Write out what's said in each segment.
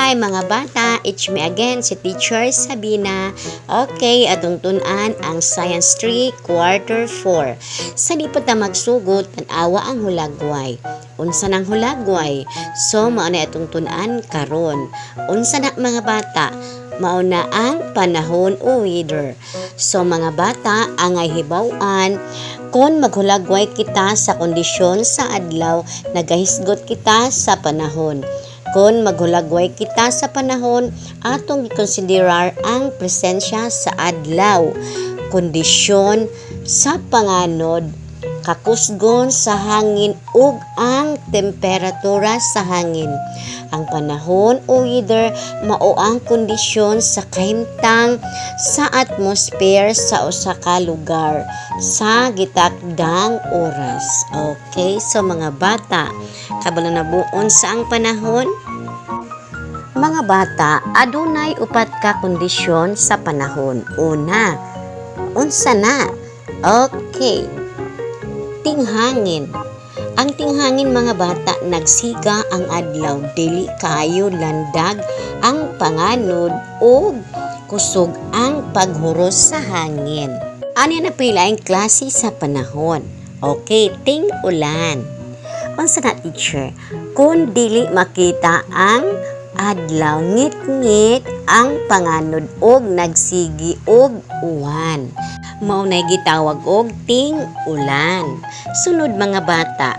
Hi, mga bata, it's me again, si Teacher Sabina. Okay, atong tun-an ang Science 3, Quarter 4. Sa di pa ta magsugod, tan-awa ang hulagway. Unsa nang hulagway? So, mao na atong tun-an karon. Unsa na, mga bata? Mao na ang panahon o weather. So mga bata, angay hibaw-an, kung maghulagway kita sa kondisyon sa adlaw, nagahisgot kita sa panahon. Kung maghulagway kita sa panahon, atong gikonsiderar ang presensya sa adlaw, kondisyon sa panganod, kakusgon sa hangin ug ang temperatura sa hangin. Ang panahon o weather mao ang kondisyon sa kahimtang sa atmosphere sa usa ka lugar sa gitakdang oras. Okay, so mga bata, kabalo na mo unsa ang panahon? Mga bata, adunay upat ka kondisyon sa panahon. Una, unsa na? Okay. Tinghangin. Ang tinghangin, mga bata, nagsiga ang adlaw, dili kaayo landag ang panganod ug kusog ang paghuros sa hangin. Ano na pilaing klase sa panahon? Okay, ting-ulan. Unsa na, teacher? Kung dili makita ang adlaw, ngit-ngit ang panganod og nagsigi og uwan. Mao nay gitawag og ting-ulan. Sunod, mga bata,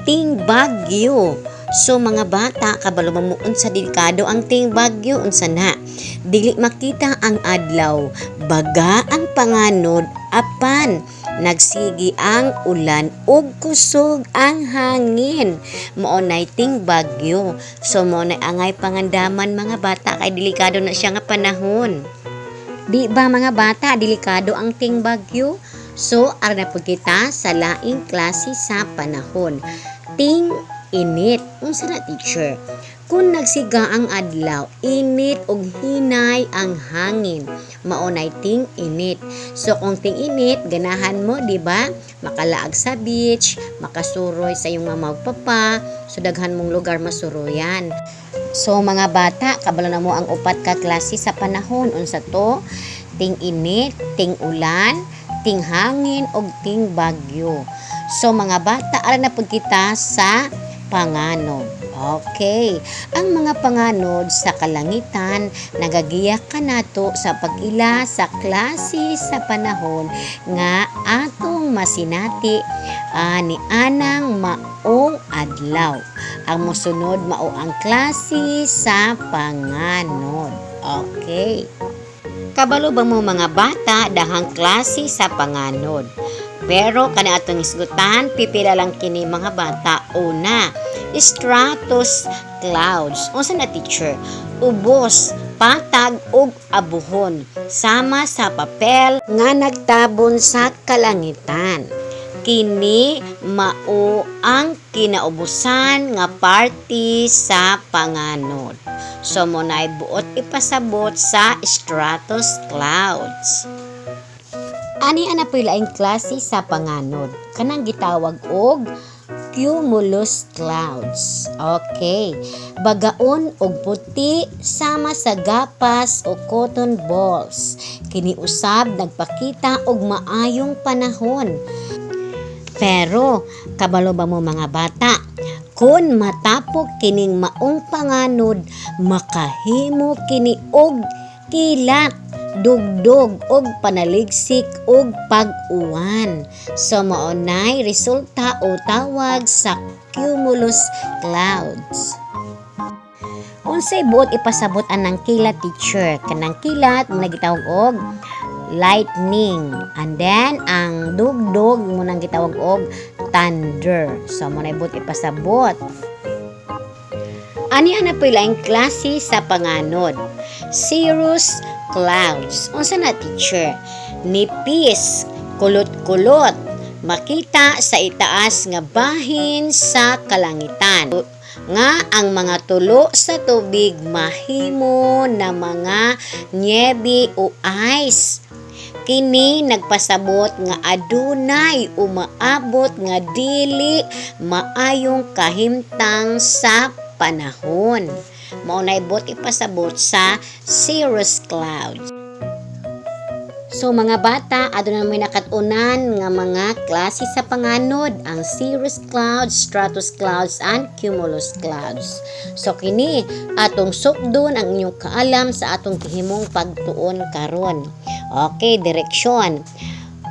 ting bagyo. So mga bata, kabalo ba mo unsa delikado ang ting bagyo? Unsa na? Dili makita ang adlaw, baga ang panganod apan nagsigi ang ulan ug kusog ang hangin. Mao nay ting bagyo. So mao nay angay pangandaman, mga bata, kay delikado na siya nga panahon. Di ba, mga bata, delikado ang ting bagyo? So, ara na pud kita sa laing klase sa panahon. Ting init. Unsa na, teacher? Kung nagsiga ang adlaw, init ug hinay ang hangin. Mao nay ting init. So kung ting init, ganahan mo, di ba? Makalaag sa beach, makasuroy sa iyong mama ug papa, so daghan mong lugar masuroyan. So mga bata, kabalo na mo ang upat ka klase sa panahon. Unsa to? Ting init, ting ulan, ting hangin ug ting bagyo. So mga bata, ara na pud kita sa panganod. Okay. Ang mga panganod sa kalangitan nagagiya kanato sa pag-ila sa klase sa panahon nga atong masinati ani anang maong adlaw. Ang mosunod mao ang klase sa panganod. Okay. Kabalo ba mo, mga bata, daghang klase sa panganod? Pero kana atong isgutan, pipila lang kini, mga bata. Una, stratus clouds. Unsa na, teacher? Ubos, patag ug abuhon sama sa papel nga nagtabon sa kalangitan. Kini mao ang kinaubusan nga parte sa panganod. So mao nay buot ipasabot sa stratus clouds. Ani ana po'y laing klase sa panganod. Kanang gitawag og cumulus clouds. Okay. Bagaon og puti sama sa gapas o cotton balls. Kini usab nagpakita og maayong panahon. Pero kabalo ba mo, mga bata? Kung matapok kining maong panganod, makahimo kini og kilat, dugdog og panaligsik og pag-uwan. So mao nay resulta o tawag sa cumulus clouds. Unsay buot ipasabot anang kilat, teacher? Kanang kilat mao na gitawag og lightning. And then ang dugdog mao nang gitawag og thunder. So mao nay buot ipasabot. Ani ana po'y laing klase sa panganod. Cirrus clouds. Unsa na, teacher? Nipis, kulot-kulot, makita sa itaas nga bahin sa kalangitan. Nga ang mga tulo sa tubig mahimo na mga niebe o ice. Kini nagpasabot nga adunay umaabot nga dili maayong kahimtang sa panahon. Mao na buot ipasabot sa cirrus clouds. So mga bata, aduna may nakat-unan nga mga klase sa panganod, ang cirrus clouds, stratus clouds, and cumulus clouds. So kini atong sukdon ang inyong kaalam sa atong gihimong pagtuon karon. Okay, direksyon.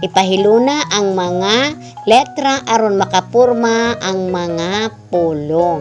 Ipahiluna ang mga letra aron makapurma ang mga pulong.